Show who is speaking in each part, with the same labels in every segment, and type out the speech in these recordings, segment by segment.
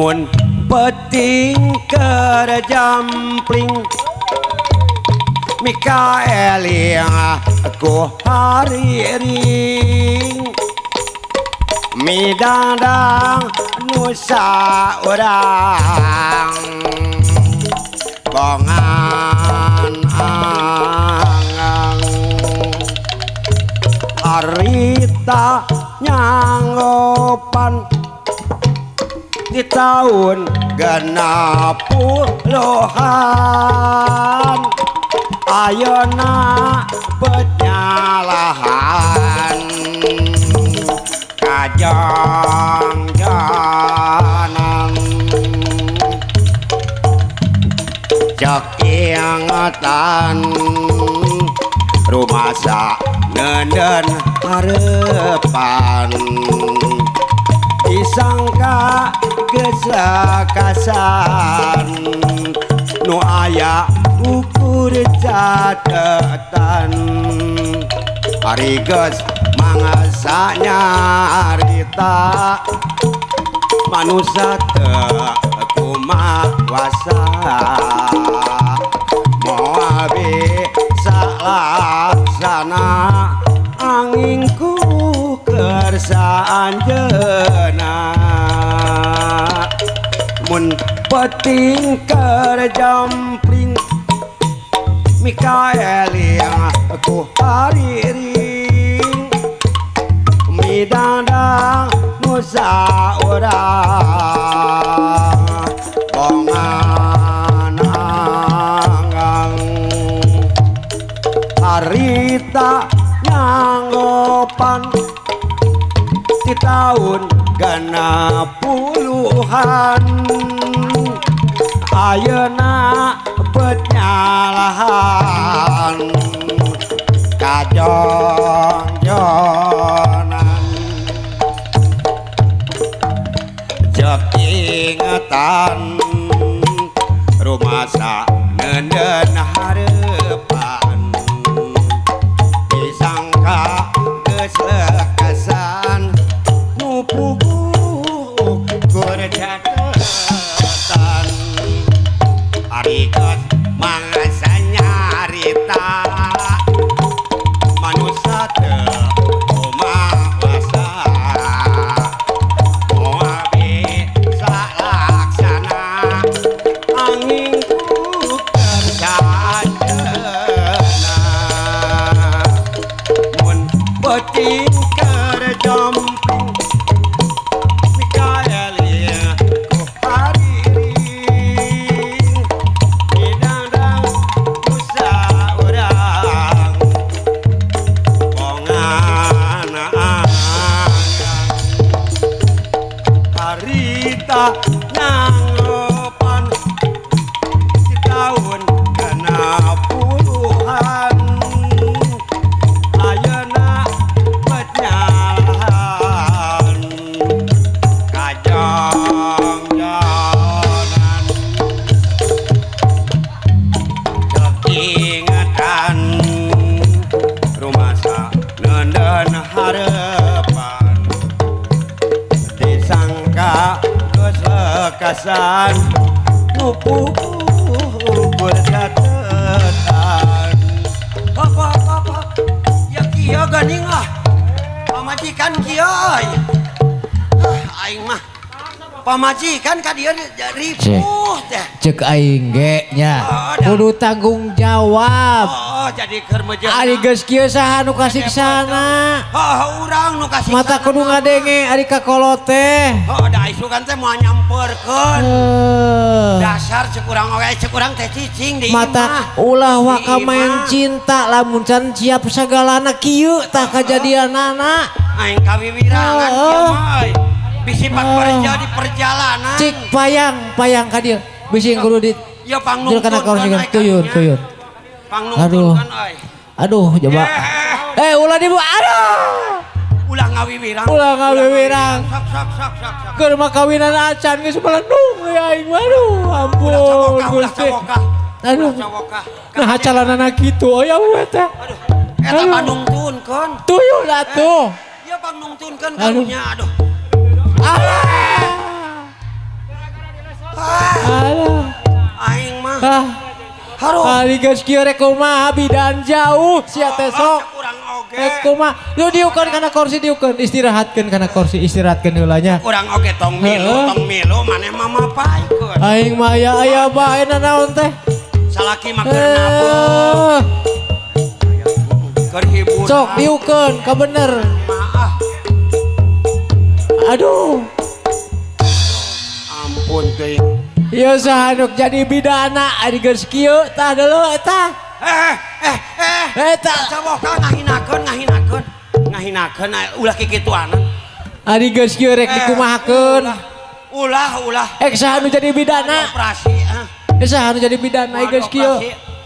Speaker 1: Mun peuting keur jampling Mikaeling ku hariring midangdang nusa urang bongan angang harita nyanggopan di tahun 60-an ayeuna penyalahan kajangjanan cek ingatan rumasa nenden harepan disangka gesekasan nu aya ukur catetan ari geus mangasa nyarita manusa teu kumawasa moal bisa laksana angin ku kersa anjeuna mun peuting keur jampling Mikaeling ku hariring midangdang nusa urang bongan anggang harita nyanggopan di tahun 60-an ayeuna penyalahan kajongjonan cek ingetan rumasa nenden harepan disangka geus lekasan nu puguh keur catetan ari geus mangasa nyarita manusa teu kumawasa moal bisa laksana angin ku kersa anjeunna mun peuting keur jompling Mikaeling ku hariring midangdang nusa urang bongan anggang harita nyanggopan di tahun 60-an ayeuna penyalahan kajongjonan cek ingetan rumasa nenden harepan disangka geus lekasan nu puguh catetan apa apa apa ya kieu geuning ah pamajikan kieu euy. Ah, aing mah pamajikan ka dieu ripuh teh.
Speaker 2: Cek aing ge nya
Speaker 1: Oh, dah.
Speaker 2: Kudu tanggung jawab.
Speaker 1: Oh, jadi keur meujeuhna.
Speaker 2: Ari geus kieu saha nu kasiksana?
Speaker 1: Oh, urang nu kasiksana.
Speaker 2: Mata kudu ngadenge ari kakolot teh.
Speaker 1: Oh, da isukan teh moal nyamperkeun.
Speaker 2: Eh.
Speaker 1: Dasar cek urang oge, cek urang teh cicing di
Speaker 2: Mata
Speaker 1: imah.
Speaker 2: Ulah waka
Speaker 1: Di
Speaker 2: main
Speaker 1: imah.
Speaker 2: Cinta lamun can siap sagalana kieu tah kajadianana.
Speaker 1: Aing kawiwirangan
Speaker 2: Oh.
Speaker 1: kieu mah euy. Bisi pak
Speaker 2: Oh.
Speaker 1: kerja di perjalanan.
Speaker 2: Cik payang payang ka dieu bisi kudu di
Speaker 1: Ya
Speaker 2: Jul kana
Speaker 1: pangnungtunkeun
Speaker 2: kaos
Speaker 1: euy
Speaker 2: tuyun
Speaker 1: karunya.
Speaker 2: Tuyun. Aduh.
Speaker 1: Pangnungtunkeun euy.
Speaker 2: Aduh, coba. Eh, ulah dibu, aduh.
Speaker 1: Ulah ngawiwirang.
Speaker 2: Ulah ngawiwirang.
Speaker 1: Sok sok sok sok sok.
Speaker 2: Keur mah kawinan acan geus melendung ya aing mah. Aduh, ampun.
Speaker 1: Ulah cawokah, ulah
Speaker 2: Gusti.
Speaker 1: Cawokah.
Speaker 2: Aduh.
Speaker 1: Ulah cawokah.
Speaker 2: Nah, calanana kitu oh ya we teh.
Speaker 1: Aduh. Eta
Speaker 2: Aduh.
Speaker 1: panungtunkeun.
Speaker 2: Tuyul atuh.
Speaker 1: Ieu pangnungtunkeun
Speaker 2: Aduh.
Speaker 1: karunya aduh.
Speaker 2: Alah. Aduh.
Speaker 1: Aing mah.
Speaker 2: Ah.
Speaker 1: Haruh.
Speaker 2: Ari geus kieu rek kumaha bidan jauh sia teh sok.
Speaker 1: Kurang oge.
Speaker 2: Rek kumaha? Lu diukeun kana kursi diukeun, istirahatkeun kana kursi, istirahatkeun heula nya.
Speaker 1: Kurang oge tong milu maneh mah mapaikeun.
Speaker 2: Aing mah aya aya bae nanaon teh.
Speaker 1: Salaki mah keur nabung. Keur hiburan.
Speaker 2: Sok diukeun ka bener.
Speaker 1: Maah.
Speaker 2: Aduh.
Speaker 1: Ampun teuing.
Speaker 2: Ieu saha nu jadi bidana ari geus kieu tah deuleu eta. Eta
Speaker 1: Coba ngahinakeun ngahinakeun ulah kikituanan.
Speaker 2: Ari geus kieu rek dikumahakeun.
Speaker 1: Ulah.
Speaker 2: Ek saha nu jadi bidana?
Speaker 1: Operasi ah.
Speaker 2: Saha nu jadi bidana geus kieu?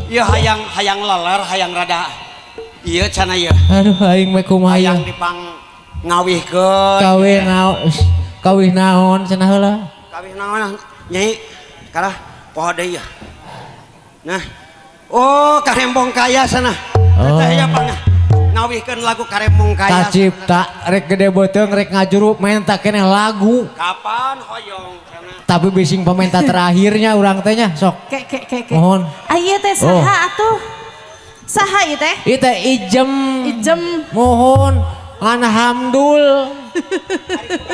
Speaker 1: Ieu hayang leler, hayang rada. Ieu cenah ieu.
Speaker 2: Aduh aing mah kumaha
Speaker 1: hayang dipang ngawihkeun.
Speaker 2: Kawin naon? Kawin naon cenah heula?
Speaker 1: Kawin naon Nyai? Kalah poho deui ya. Nah. Oh, Karembong Kaya sana.
Speaker 2: Oh.
Speaker 1: Teh ya pang ngawihkeun lagu Karembong Kaya.
Speaker 2: Kacipta rek gede beuteung rek ngajuru menta keneh lagu.
Speaker 1: Kapan hoyong cenah.
Speaker 2: Tapi bising pamenta terakhirnya urang teh nya sok.
Speaker 3: Ke.
Speaker 2: Mohon.
Speaker 3: Ieu teh saha atuh? Saha ieu teh?
Speaker 2: Ieu teh Ijem.
Speaker 3: Ijem.
Speaker 2: Mohon. Alhamdul.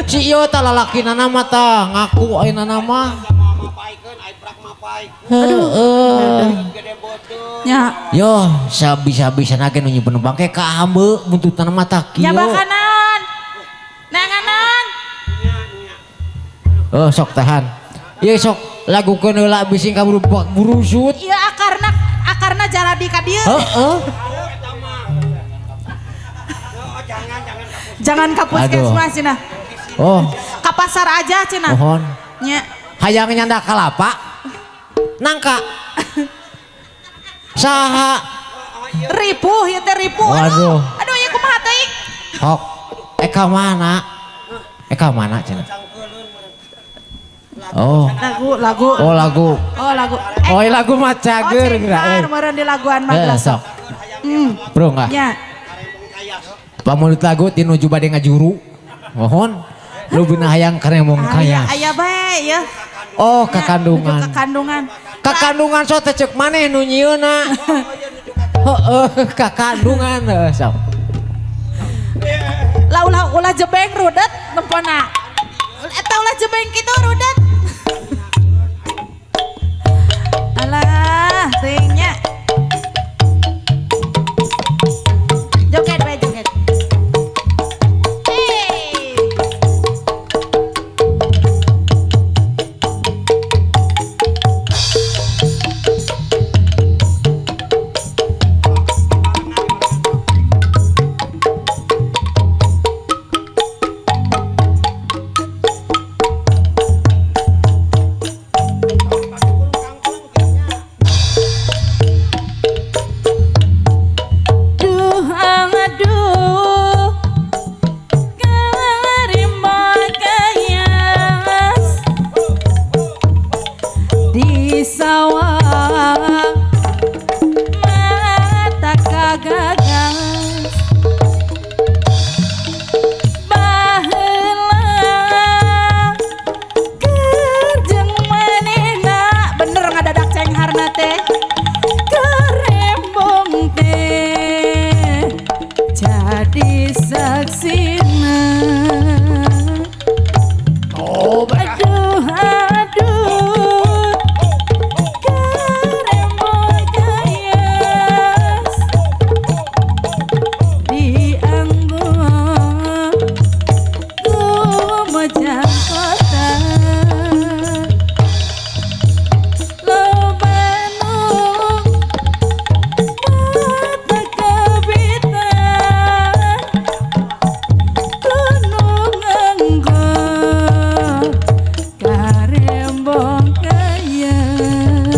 Speaker 2: Si ieu tah lalakinana mah tah ngaku ayeuna mah.
Speaker 3: Aduh. Nya.
Speaker 2: Yo, sabisa-bisana ge nu nyimpen bangke ka hambeu buntutna mah tah kieu.
Speaker 3: Nyabakanan. Nanganan.
Speaker 2: Oh, sok tahan. Ieu sok lagukeun heula bising kaburu burusut.
Speaker 3: Ieu akarna jaladi ka dieu.
Speaker 2: Heeh.
Speaker 3: Jangan ka puskesmas cenah.
Speaker 2: Oh.
Speaker 3: Ka pasar aja cenah.
Speaker 2: Mohon.
Speaker 3: Nya.
Speaker 2: Hayang nyanda kalapa. Nangka. Saha?
Speaker 3: Ripuh ieu teh ripuh.
Speaker 2: Waduh.
Speaker 3: Aduh ieu kumaha teuing?
Speaker 2: Hok. Eka mana? Eka mana cenah? Oh.
Speaker 3: Lagu.
Speaker 2: Oh, lagu.
Speaker 3: Oh, lagu.
Speaker 2: Oh, lagu mah cager geura.
Speaker 3: Oh, meureun di laguan mah.
Speaker 2: Sok. Bro enggak?
Speaker 3: Nya.
Speaker 2: Pamulut lagu tinuju bade ngajuru. Mohon. Lu bina hayang Karembong Kaya.
Speaker 3: Aya bae ya.
Speaker 2: Oh, kakandungan.
Speaker 3: Kakandungan.
Speaker 2: Kakandungan sok teh ceuk maneh nu nyieunna. Heeh, kakandungan sok.
Speaker 3: Lah ulah jebeng rudet nempona. Eta ulah jebeng kitu rudet. Alah, teuing nya. Joget bae joget.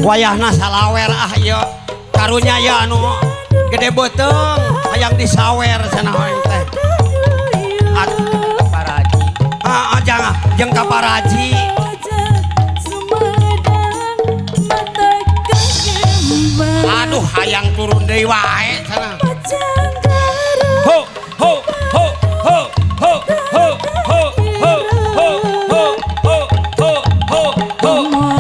Speaker 1: Wayahna salawer ah ieu karunya ya anu gede beuteung hayang disawer cenah aing teh. Kaparaji. Ah jangan jeung kaparaji. Aduh hayang turun deui wae cenah. Ho ho ho ho ho ho ho ho ho ho ho ho ho.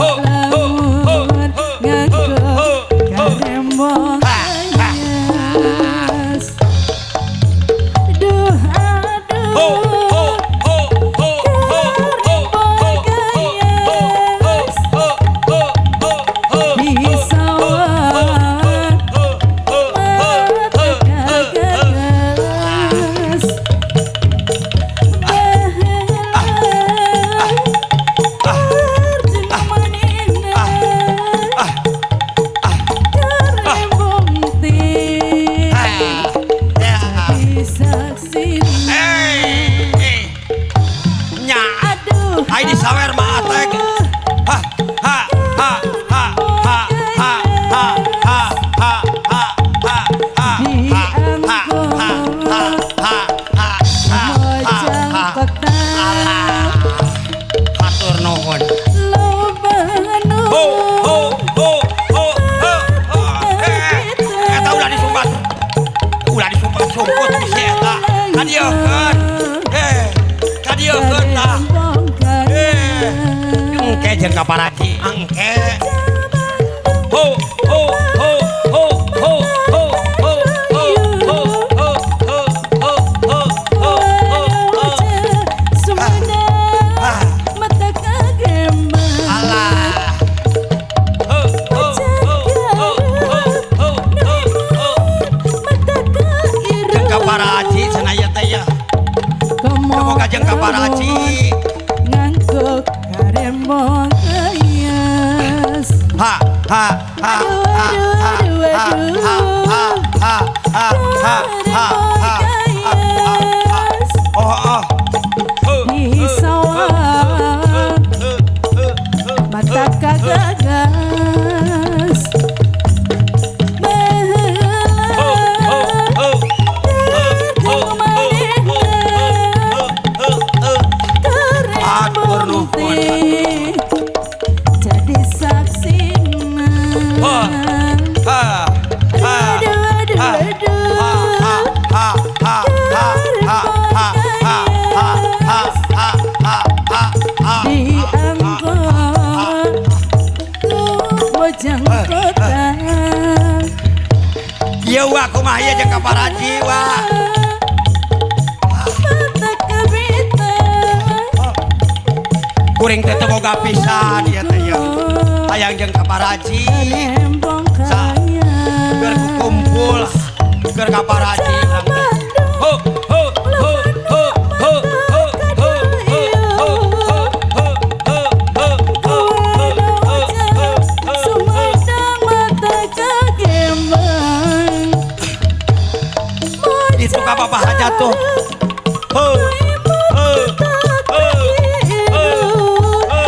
Speaker 1: jeung ka Paraji. Angke. Ho ho ho ho ho ho ho ho ho ho ho ho ho ho ho.
Speaker 3: Sumedang
Speaker 1: Ah.
Speaker 3: mata kagembang.
Speaker 1: Alah. Ho ho ho ho ho ho ho ho.
Speaker 3: Mata
Speaker 1: Jeung ka Paraji cenah ieu teh ya. Boga jeung ka Paraji.
Speaker 3: Nganggo karembong kayas.
Speaker 1: Ha ha ha ha ha ha ha ha ha ha ha ha ha ha. Oh oh.
Speaker 3: Di sawah mata kagagas. Baheula jeung manehna
Speaker 1: Atur
Speaker 3: karembong
Speaker 1: nuhun.
Speaker 3: Teh jadi saksina.
Speaker 1: Ha ha ha
Speaker 3: Aduh aduh
Speaker 1: ha
Speaker 3: aduh.
Speaker 1: ha ha ha ha ha ha ha ha ha ha ha ha ha.
Speaker 3: Di angkot Mojang kota.
Speaker 1: Ieu wa kumaha ieu jeung ka Paraji wa.
Speaker 3: Mata kabita.
Speaker 1: Kuring teh teu boga pisan ieu teh ieu. Hayang jeung ka Paraji.
Speaker 3: Karembong
Speaker 1: Sa keur
Speaker 3: kayas.
Speaker 1: Kukumpul keur ka Paraji urang teh. Ho ho ho ho ho ho ho ho ho ho ho ho ho ho ho ho ho.
Speaker 3: Sumedang mata kagembang.
Speaker 1: Itu ka Bapak hajat tuh. Ho ho ho ho ho ho.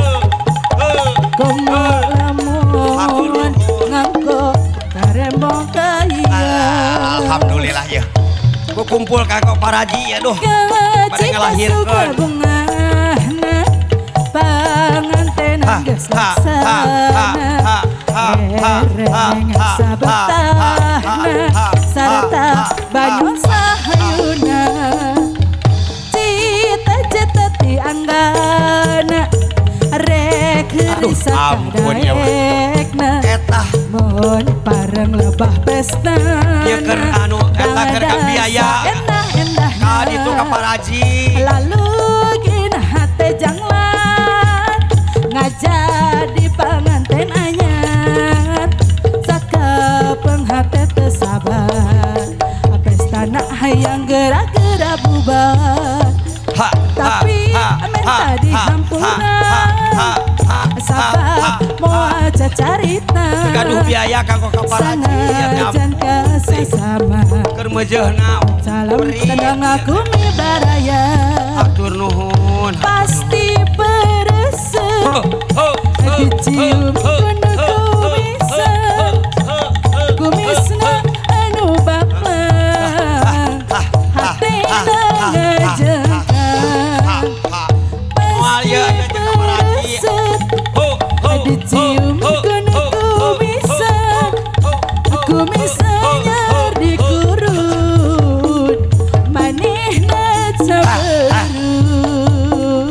Speaker 3: Komo lamun nganggo karembong kayas.
Speaker 1: Alhamdulillah ya. Kukumpul ka Paraji aduh. Pada
Speaker 3: Cita
Speaker 1: ngelahirkeun.
Speaker 3: suka bungahna pangantenan
Speaker 1: Ha
Speaker 3: geus
Speaker 1: ha ha ha
Speaker 3: laksana.
Speaker 1: ha ha ha ha
Speaker 3: Hereng
Speaker 1: ha
Speaker 3: sabetahna sarta banyon sahayuna. Cita-cita ti anggana rek
Speaker 1: Aduh,
Speaker 3: heureuy
Speaker 1: ampun ya, Mas.
Speaker 3: sakadaekna.
Speaker 1: Eta
Speaker 3: Mohon pareng lebah pesta.
Speaker 1: Ieu keur anu eta keur ka biaya.
Speaker 3: Endah-endahna.
Speaker 1: Ka ditu ka Paraji.
Speaker 3: Lalu kina hate janglat ngajadi panganten anyar. Sakepeng hate teu sabar pestana hayang geura-geura bubar.
Speaker 1: Ha ha
Speaker 3: Tapi
Speaker 1: ha ha
Speaker 3: menta
Speaker 1: ha
Speaker 3: dihampura
Speaker 1: ha ha ha
Speaker 3: sabab
Speaker 1: ha.
Speaker 3: Moal cacarita.
Speaker 1: Teu gaduh biaya kanggo ka Paraji ya teh.
Speaker 3: Sanajan kasasama.
Speaker 1: Keur meujeuhna.
Speaker 3: Salam
Speaker 1: Beri.
Speaker 3: tendang aku mibaraya.
Speaker 1: Hatur nuhun.
Speaker 3: Pasti peresep
Speaker 1: Ho ho ho
Speaker 3: dicium
Speaker 1: ho
Speaker 3: kuno
Speaker 1: ho
Speaker 3: kumisa.
Speaker 1: ho ho ho
Speaker 3: Kumisna anu bapak hate ngajengkang.
Speaker 1: Ha ha. Moal
Speaker 3: Pasti
Speaker 1: ieu aya jeung ka Paraji.
Speaker 3: peresep
Speaker 1: Ho ho
Speaker 3: dicium
Speaker 1: ho
Speaker 3: kuno
Speaker 1: ho ho
Speaker 3: kumisa.
Speaker 1: ho ho
Speaker 3: Kumisa nyar dikurut manehna caberut.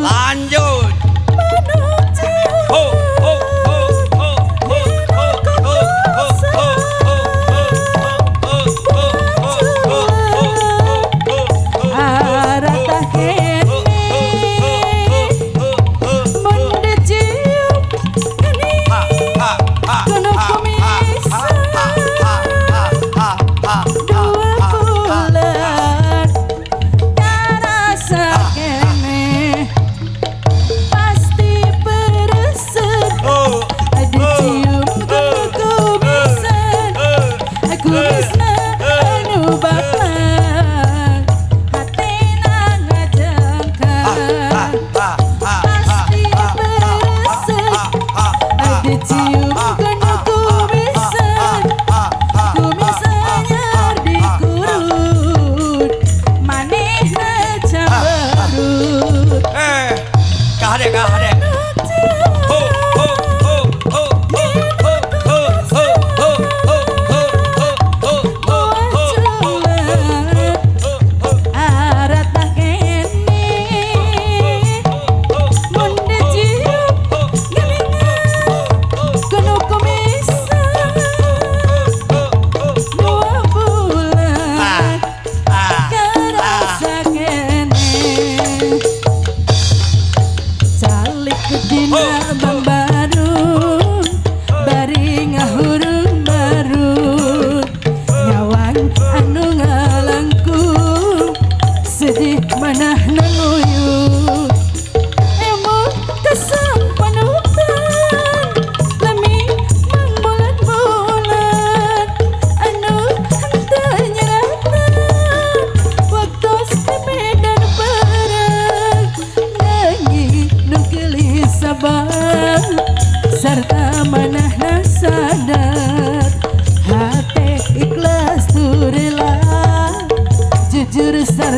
Speaker 1: Lanjut.
Speaker 3: Manuk
Speaker 1: Ho ho ho ho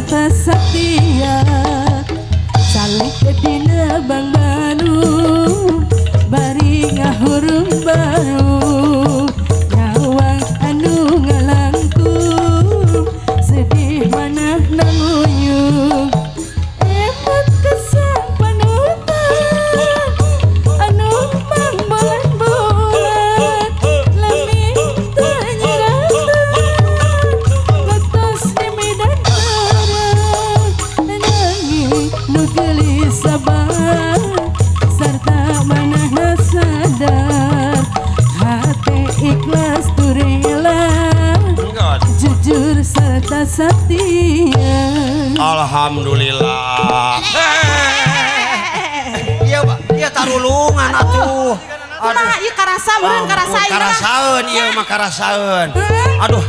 Speaker 4: sarta satia calik dina bang baru bari ngahurung baru nyawang anu ngalangkung sedih manah nanguyung emot kesang panutan anu mangbulat-bulat lami teu nyeratan ngetos di medan perang nanging nu geulis sabar sarta manahna sadar hate ikhlas turela jujur serta setia.
Speaker 1: Alhamdulillah. Iya, Pak. Iya tarulungan atuh.
Speaker 3: Kumaha ieu karasa meureun karasa ieu mah.
Speaker 1: Karasaeun ieu mah karasaeun. Aduh.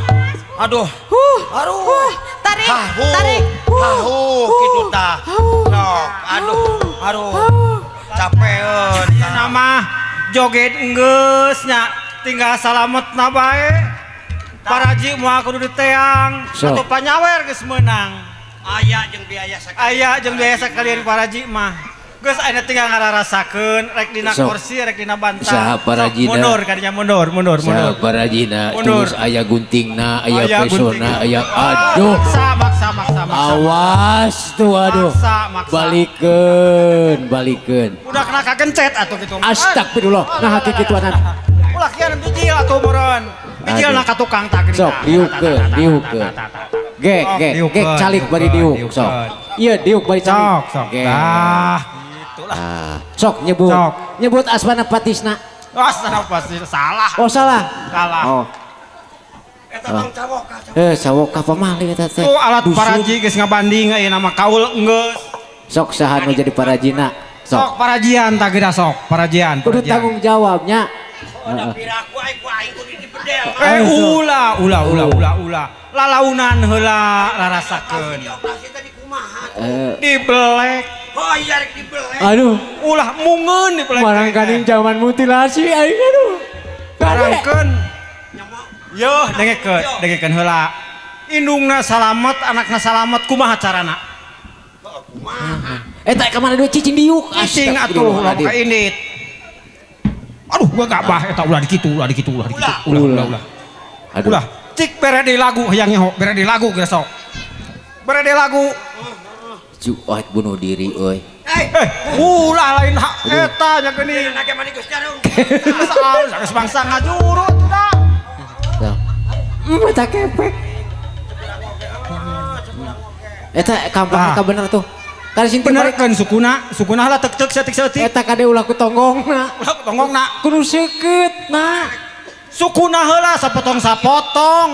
Speaker 1: Aduh.
Speaker 3: Huh.
Speaker 1: Aduh.
Speaker 3: Huh. Tarik,
Speaker 1: Hahu.
Speaker 3: tarik. Huh.
Speaker 1: Hahu kitu tah. Sok, aduh. Aduh. Capeun.
Speaker 5: Nama joget enggeus nya tinggal salametna bae. Paraji moal kudu diteang
Speaker 2: Sok.
Speaker 5: atuh panyawer geus meunang.
Speaker 1: Aya jeung biaya sakalian.
Speaker 5: Aya jeung biaya sakalian paraji mah. Geus ayeuna tinggal ngararasakeun rek dina
Speaker 2: Sok.
Speaker 5: kursi rek dina bantal.
Speaker 2: Saha
Speaker 5: Sok,
Speaker 2: parajina?
Speaker 5: Mundur kadinya mundur mundur mundur.
Speaker 2: Saha parajina
Speaker 5: Mundur.
Speaker 2: terus aya guntingna, aya
Speaker 5: Aya
Speaker 2: pesona,
Speaker 5: guntingna.
Speaker 2: aya aduh.
Speaker 5: Maksa maksa maksa maksa.
Speaker 2: Awas tuh aduh.
Speaker 5: Maksa, maksa.
Speaker 2: Balikeun, balikeun.
Speaker 5: Udah kena kagencet atuh kitu.
Speaker 2: Astagfirullah. Nah kikituanan.
Speaker 5: Ulah kian bijil atuh meureun. Bijil na ka tukang tah geuning.
Speaker 2: Sok diukeun, diukeun. Gek,
Speaker 5: Sok,
Speaker 2: gek,
Speaker 5: diukeun,
Speaker 2: gek calik bari
Speaker 5: diukeun,
Speaker 2: diuk sok.
Speaker 5: diukeun.
Speaker 2: Iya diuk bari calik.
Speaker 5: Sok, sok.
Speaker 2: Gek.
Speaker 5: Tah, gitulah.
Speaker 2: Ah, sok nyebut.
Speaker 5: Sok.
Speaker 2: Nyebut asmana patisna.
Speaker 5: Wah, salah pasti salah.
Speaker 2: Oh salah.
Speaker 5: Salah.
Speaker 2: Oh.
Speaker 1: Eta tong cawok.
Speaker 2: Eh cawok ka pamali eta teh.
Speaker 5: Tuh alat
Speaker 2: Dusun.
Speaker 5: paraji geus ngabanding ayeuna mah kaul enggeus.
Speaker 2: Sok saha nu jadi parajina.
Speaker 5: Sok
Speaker 2: Sok.
Speaker 5: parajian tah geura sok, parajian.
Speaker 2: Kudu
Speaker 5: parajian.
Speaker 2: tanggung jawabnya.
Speaker 1: Oh, da piraku aing ku aing kudu dibedel.
Speaker 5: Eh ulah, ulah, ulah, ulah, ulah. Lalaunan heula rarasakeun.
Speaker 1: Dioperasi tadi kumaha?
Speaker 5: Dibelek.
Speaker 1: Oh iya rek dibelek.
Speaker 2: Aduh,
Speaker 5: Ulah mungeun dibelek.
Speaker 2: barangkali zaman mutilasi aing aduh.
Speaker 5: Barangkeun.
Speaker 1: Nyamuk.
Speaker 5: Yo, dengekeun, dengekeun heula. Indungna salamet, anakna salamet, kumaha carana?
Speaker 1: Oh, kumaha?
Speaker 2: Eta ka mana duit cicing diuk.
Speaker 5: Cicing atuh ulah ka indit. Aduh, gua gabah eta ulah dikitu, ulah dikitu, ulah dikitu. Ulah, ulah, ulah.
Speaker 2: Aduh.
Speaker 5: Ulah. Cik bere di lagu hayang nyeho, bere di lagu geus sok. Bere di lagu.
Speaker 2: Juat bunuh diri euy.
Speaker 5: Eh, ulah lain hak eta nya geuning.
Speaker 1: Ayeuna ge mani geus nyarung.
Speaker 5: Asal geus bangsa ngajuru atuh da.
Speaker 2: Tuh. Eta kepek. Eta kampang
Speaker 5: Ah.
Speaker 2: ka bener tuh. Kali sing
Speaker 5: Benerkeun sukuna, sukuna lah tek-tek setik-setik.
Speaker 2: Eta kade ulah ku tonggongna.
Speaker 5: Ulah ku tonggongna.
Speaker 2: Kudu seukeut na.
Speaker 5: Sukuna heula sapotong-sapotong.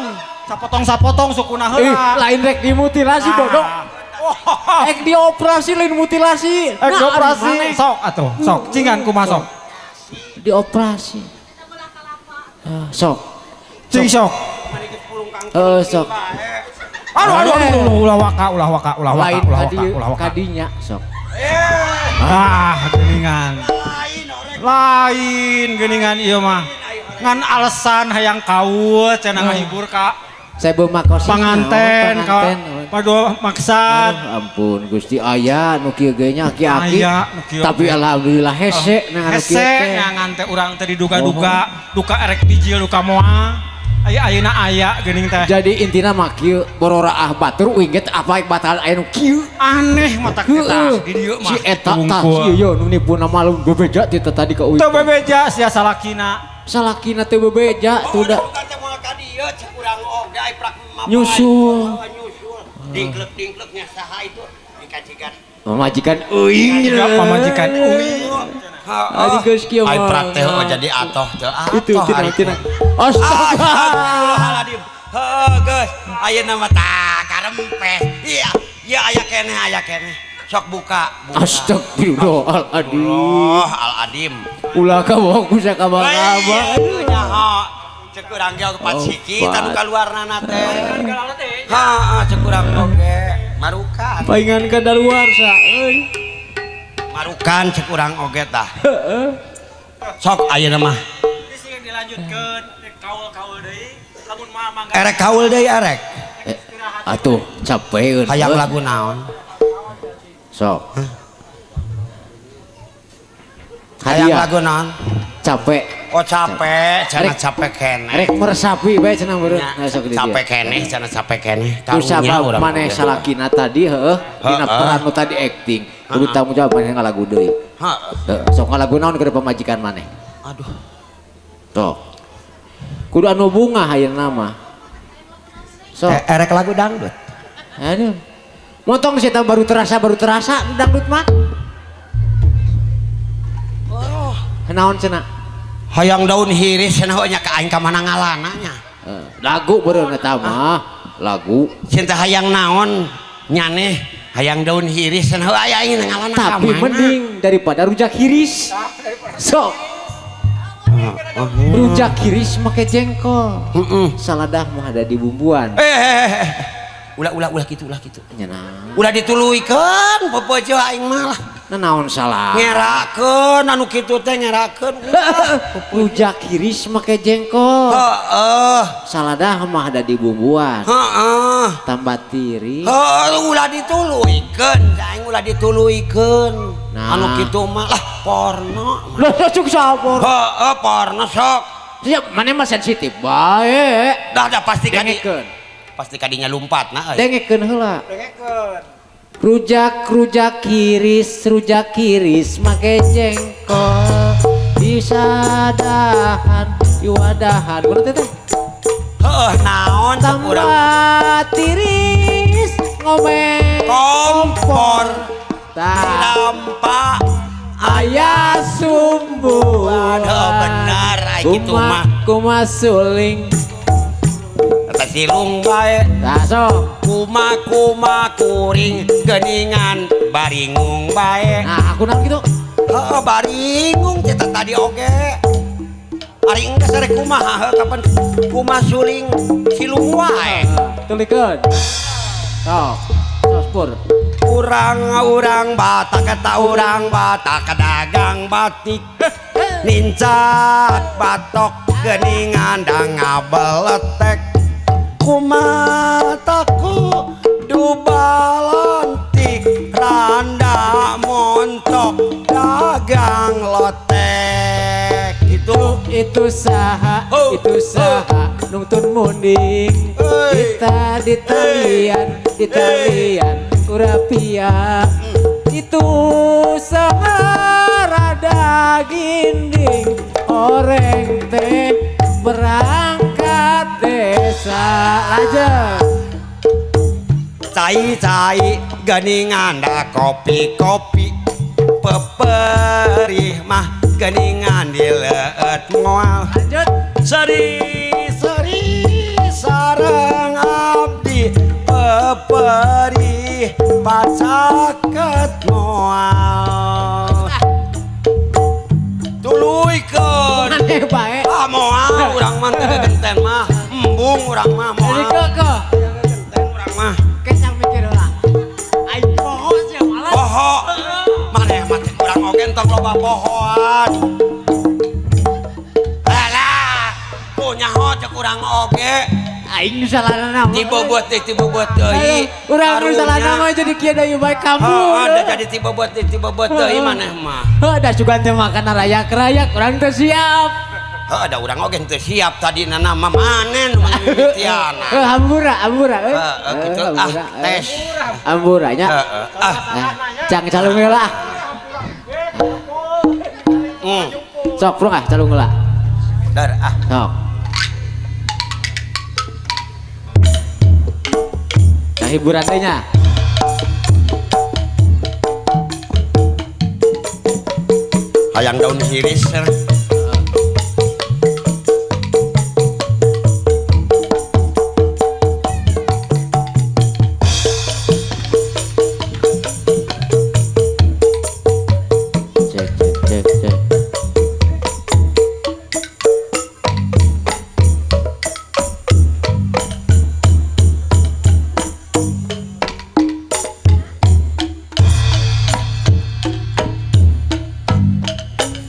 Speaker 5: Sapotong-sapotong sukuna heula.
Speaker 2: Lain rek dimutilasi bodoh.
Speaker 5: Oh.
Speaker 2: Ek dioperasi lain mutilasi.
Speaker 5: Ek
Speaker 2: Nah,
Speaker 5: dioperasi
Speaker 2: ari maneh.
Speaker 5: sok atuh, sok cingan kumaha sok.
Speaker 2: Dioperasi. Ah, sok.
Speaker 5: Cing sok.
Speaker 2: Sok.
Speaker 5: Aduh aduh aduh ulah waka ulah waka ulah waka
Speaker 2: Lain
Speaker 5: ulah waka
Speaker 2: kadi
Speaker 5: ulah waka.
Speaker 2: kadinya sok.
Speaker 5: Ah, geuningan. Lain geuningan ieu mah. Ngan alasan hayang kaul cenah ngahibur ka
Speaker 2: Saya beumak
Speaker 5: panganten ka paduh maksad.
Speaker 2: Aduh, ampun Gusti aya nu kieu ge nya aki-aki.
Speaker 5: Aya, nu kieu
Speaker 2: Tapi
Speaker 5: ge.
Speaker 2: alhamdulillah hese nah anu kieu
Speaker 5: Hese
Speaker 2: teh.
Speaker 5: nyangan teh urang teh diduga-duga, duka erek bijil duka moal. Aya ayeuna aya geuning teh.
Speaker 2: Jadi intina mah kieu bororaah batur uing ge teh apa batal aya nu kieu.
Speaker 5: Aneh mata kita
Speaker 2: Heeh.
Speaker 5: di dieu mah.
Speaker 2: Si eta tah si ieu nu nipuna malum bebeja ti tadi ka uing.
Speaker 5: Teu bebeja sia salakina.
Speaker 2: Salakina teu bebeja tuh da.
Speaker 1: Oh, teh moal ka dieu cek urang oge ai prak mapay.
Speaker 2: Nyusul.
Speaker 1: Oh, nyusul. Dingklek-dingkleknya saha itu dikajikan.
Speaker 2: Pamajikan euing.
Speaker 5: Juga pamajikan euing.
Speaker 2: Adi geus kieu
Speaker 1: Ai
Speaker 2: mah.
Speaker 1: prak teh oh, jadi atoh teh.
Speaker 2: Itu tina tina. Astaga.
Speaker 1: Astagfirullahaladzim. Heuh geus, ayeuna mah tah karempes. Iya, iya aya keneh aya keneh. Sok buka, buka.
Speaker 2: Astagfirullahaladzim.
Speaker 1: Allah al-adim.
Speaker 2: Ulah ka bohong ku sakabang-abang.
Speaker 1: Aduh nyaho. Cek urang ge opat
Speaker 2: Oh,
Speaker 1: siki
Speaker 2: pat.
Speaker 1: tanu kaluarnana teh. Heeh, cek urang oge. Marukan.
Speaker 2: Paingan kadaluarsa euy.
Speaker 1: Marukan cek urang oge tah. Sok ayeuna mah.
Speaker 5: Geus dilanjutkeun kaul-kaul deui. Lamun mah mangga
Speaker 1: Erek kaul deui erek.
Speaker 5: istirahat
Speaker 2: Atuh capek.
Speaker 1: Hayang lagu naon?
Speaker 2: Sok.
Speaker 1: Hayang lagu naon?
Speaker 2: Capek.
Speaker 1: Oh capek, cenah capek keneh.
Speaker 2: Rek meresapi bae cenah beureum.
Speaker 1: Capek keneh, cenah capek keneh.
Speaker 2: Karunya urang maneh salakina tadi heueuh dina peran nu tadi acting. Kudu tanggung jawab maneh ngalagu deui. Heeh. Sok ngalagu naon keur pamajikan maneh?
Speaker 1: Aduh.
Speaker 2: Tuh. Kudu anu bunga ayeuna mah. Sok.
Speaker 1: Erek lagu dangdut.
Speaker 2: Aduh. Motong sih baru terasa dangdut mah.
Speaker 1: Oh.
Speaker 2: Naon cenah?
Speaker 1: Hayang daun hiris cenah nya ka aing ka mana ngalana nya.
Speaker 2: Lagu beureum eta mah, lagu.
Speaker 1: Cinta hayang naon nyaneh hayang daun hiris cenah aya aing ngalana ka mana.
Speaker 2: Tapi mending daripada rujak hiris. Sok. Rujak hiris make jengkol. Saladah mah ada di bumbuan.
Speaker 1: Ulah ulah ulah kitu ulah kitu.
Speaker 2: Nya
Speaker 1: ulah dituluykeun popojo aing mah lah.
Speaker 2: Naon salah?
Speaker 1: Ngerakeun anu kitu teh ngerakeun.
Speaker 2: Rujak hiris make jengkol.
Speaker 1: Heeh.
Speaker 2: Saladah mah ada di bumbuan.
Speaker 1: Heeh.
Speaker 2: Tambah tiri.
Speaker 1: Heeh, ulah dituluykeun, aing ulah dituluykeun. Anu kitu mah lah porno.
Speaker 2: Lah cuk sapor.
Speaker 1: Heeh, porno sok.
Speaker 2: Siap, maneh mah sensitif bae.
Speaker 1: Dah dah pasti kadi. Pasti kadinya lumpat nah euy.
Speaker 2: Dengekeun heula.
Speaker 5: Dengekeun.
Speaker 2: Rujak rujak hiris make jengkol disadahan diwadahan. Kunaon teh?
Speaker 1: Heuh naon
Speaker 2: tambah tiris ngomeng
Speaker 1: kompor.
Speaker 2: Tampak aya sumbuan.
Speaker 1: Heuh bener ai kitu mah.
Speaker 2: Kumaha suling
Speaker 1: silung bae.
Speaker 2: Tah sok.
Speaker 1: Kuma kuma kuring geuningan baringung bae.
Speaker 2: Nah, aku naon kitu?
Speaker 1: Heeh, baringung teh tadi oge. Ari enggeus rek kumaha heuh kapan kuma suling silung wae.
Speaker 2: Tulikeun. Sok. Sok pur.
Speaker 1: Urang-urang Batak eta urang Batak dagang batik. Nincak batok geuningan da ngabeletek. Kumataku dubalantik randa montok dagang lotek.
Speaker 2: Itu saha, itu saha nungtun munding. Kita ditalian, ditalian kurapia. Itu saha rada ginding oreng teh berangkat desa aja.
Speaker 1: Cai-cai geningan da kopi-kopi peperih mah geningan dileueut moal.
Speaker 2: Lanjut.
Speaker 1: Seri-seri sareng abdi peperih pacaket moal. Tuluykeun.
Speaker 2: Maneh bae.
Speaker 1: Ah moal urang mah teu genten mah. Embung urang mah moal.
Speaker 2: Jadi keukeh.
Speaker 1: Genten urang mah.
Speaker 2: Kecang mikir heula. Aing poho sia malas.
Speaker 1: Poho. Maneh mah teh urang oge entong loba pohoan. Alah, nyaho cek urang oge.
Speaker 2: Aing nu salahna mah.
Speaker 1: Tibobot teh tibobot deui.
Speaker 2: Urang nu salahna mah jadi kieu deui bae kamu.
Speaker 1: Heeh, da jadi tibobot teh tibobot deui maneh mah.
Speaker 2: Heuh, da sugan teh makan rayak-rayak urang teh siap.
Speaker 1: Heuh, da urang oge teu siap tadina mah maneh nu mimitiana.
Speaker 2: Heuh, hampura, hampura euy.
Speaker 1: Heeh, kitu ah tes.
Speaker 2: Hampura nya.
Speaker 1: Heeh, ah.
Speaker 2: Cang calung heula. Sok prung ah calung heula.
Speaker 1: Dar ah.
Speaker 2: Sok. Nah, hiburan teh nya.
Speaker 1: Hayang daun hiris.
Speaker 2: Cek cek cek cek.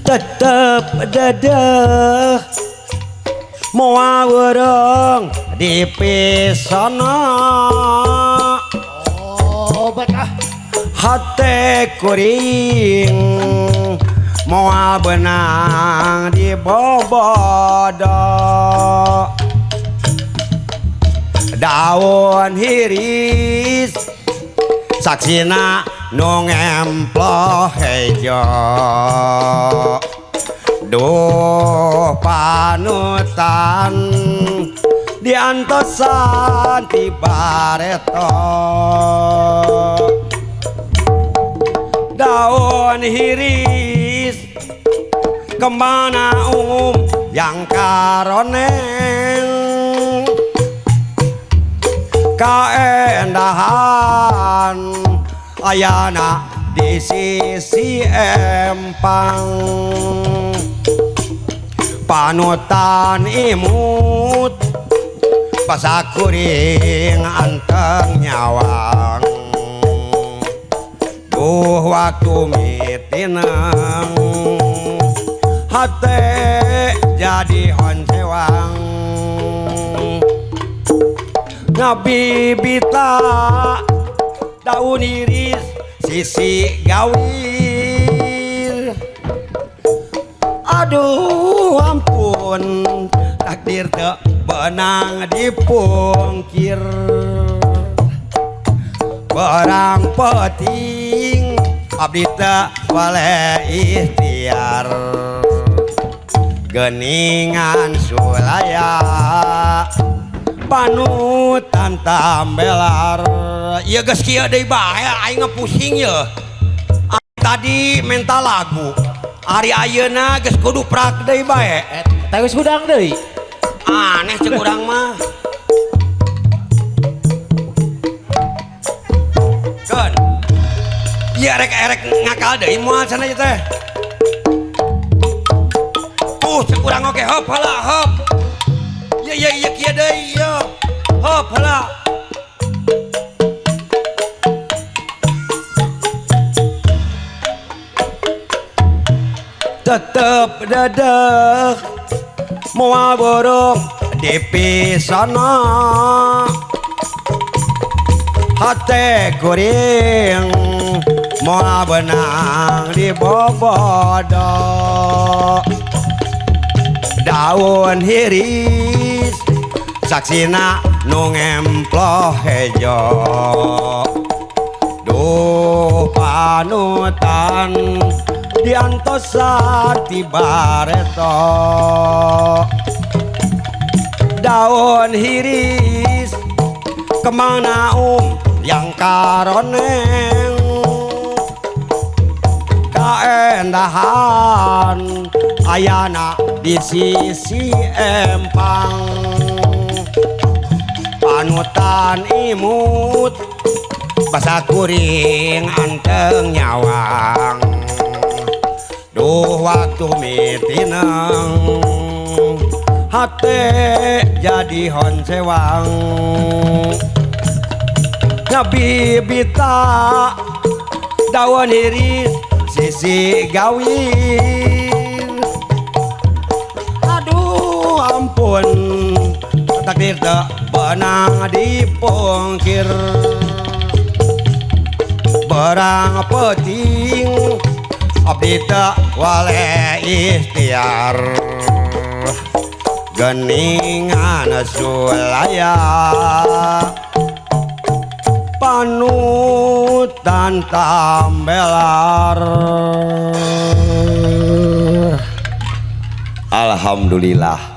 Speaker 1: Tetep dedeh Moal beureung dipisana.
Speaker 2: Obat ah.
Speaker 1: Hate kuring moal benang di bobodo. Daun hiris saksina nu ngemploh hejo. Duh panutan diantosan ti bareto. Daun hiris kemana umum yang karoneng. Kaendahan ayana di sisi empang. Panutan imut pasakuring anteng nyawang. Duh waktu mitineng hate jadi honcewang. Ngabibita daun iris sisi gawir. Aduh ampun takdir teu beunang dipungkir. Berang peting abdi teu boleh ikhtiar. Geningan sulaya panutan tambelar. Ieu geus kieu deui bae aing ngepusing ye. Tadi menta lagu, ari ayeuna geus kudu prak deui bae.
Speaker 2: Eta geus hudang deui.
Speaker 1: Aneh cek urang mah. Keun. Ieu erek-erek ngakal deui moal cenah ieu teh. Tuh cek urang oge hop heula hop. Ieu ieu ieu kieu deui ieu. Hop heula. Tetep dedeh moal borong dipisana. Hate kuring moal benang dibobodo. Daun hiris saksina nu ngemploh hejo. Duh panutan diantosan ti bareto. Daun hiris kemana yang karoneng. Kaendahan ayana di sisi empang. Panutan imut basa kuring anteng nyawang. Duh waktu mitineng hate jadi honcewang. Ngabibita daun iris sisi gawir. Aduh ampun takdir teu beunang dipungkir. Berang peting abdi teu wale ikhtiar. Geningan sulaya panutan tambelar. Alhamdulillah.